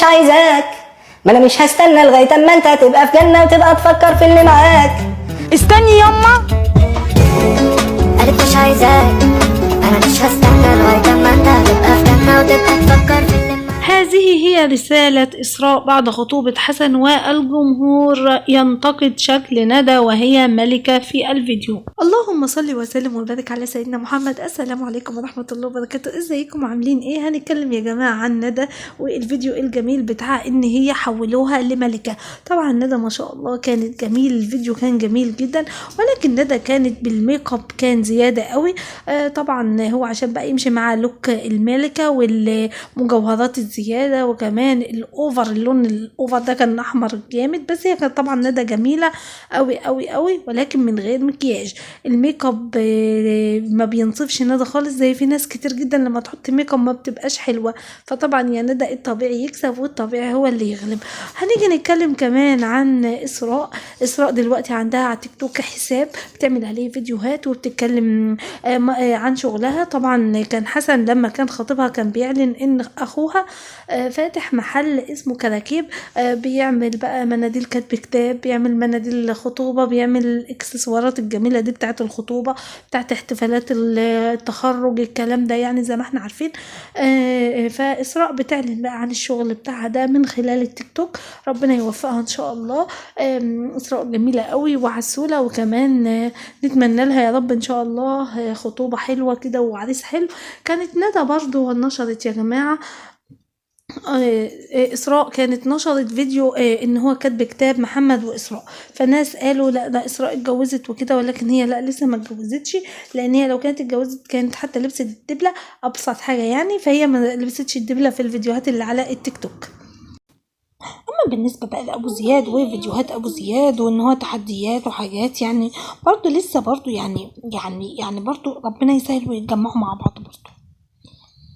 عايزاك، ما انا مش هستنى لغاية اما انت تبقى في جنة وتبقى تفكر في اللي معاك. استني يما. قالت مش عايزاك، انا مش هستنى لغاية اما انت تبقى في جنة وتبقى تفكر في اللي معاك. هذه هي رسالة إسراء بعد خطوبة حسن، والجمهور ينتقد شكل ندى وهي ملكة في الفيديو. اللهم صل وسلم وبارك على سيدنا محمد. السلام عليكم ورحمة الله وبركاته. ازيكم عاملين ايه؟ هنتكلم يا جماعة عن ندى والفيديو الجميل بتاع ان هي حولوها لملكة. طبعا ندى ما شاء الله كانت جميل، الفيديو كان جميل جدا، ولكن ندى كانت بالميك اب كان زيادة قوي. طبعا هو عشان بقى يمشي مع look الملكة والمجوهرات الزيادة وكمان ال over، اللون ال over ده كان احمر جامد، بس هي كانت طبعا ندى جميلة قوي قوي قوي، ولكن من غير مكياج. الميك اب ما بينصفش ندى خالص، زي في ناس كتير جدا لما تحط ميك اب ما بتبقاش حلوة. فطبعا يا ندى الطبيعي يكسب والطبيعي هو اللي يغلب. هنيجي نتكلم كمان عن اسراء. اسراء دلوقتي عندها على تيك توك حساب بتعمل عليه فيديوهات وبتتكلم عن شغلها. طبعا كان حسن لما كان خطيبها كان بيعلن ان اخوها فاتح محل اسمه كراكيب، بيعمل بقى مناديل كاتب كتاب، بيعمل مناديل خطوبة، بيعمل الاكسسوارات الجميلة دي بتاعت الخطوبة، بتاعت احتفالات التخرج، الكلام ده يعني زي ما احنا عارفين. فإسراء بتعلن بقى عن الشغل بتاعها ده من خلال التيك توك، ربنا يوفقها ان شاء الله. إسراء جميلة قوي وعسولة، وكمان نتمنى لها يا رب ان شاء الله خطوبة حلوة كده وعريس حلو. كانت ندى برضو نشرت يا جماعة، إسراء كانت نشرت فيديو إن هو كاتب كتاب محمد وإسراء، فالناس قالوا لا ده إسراء اتجوزت وكده، ولكن هي لا لسه ما اتجوزتش، لأن هي لو كانت اتجوزت كانت حتى لبست الدبلة، أبسط حاجة يعني، فهي ما لبستش الدبلة في الفيديوهات اللي على التيك توك. أما بالنسبة بقى لأبو زياد وفيديوهات أبو زياد وإن هو تحديات وحاجات، يعني برضو لسه برضو يعني يعني يعني برضو ربنا يسهل ويتجمعوا مع بعض برضو.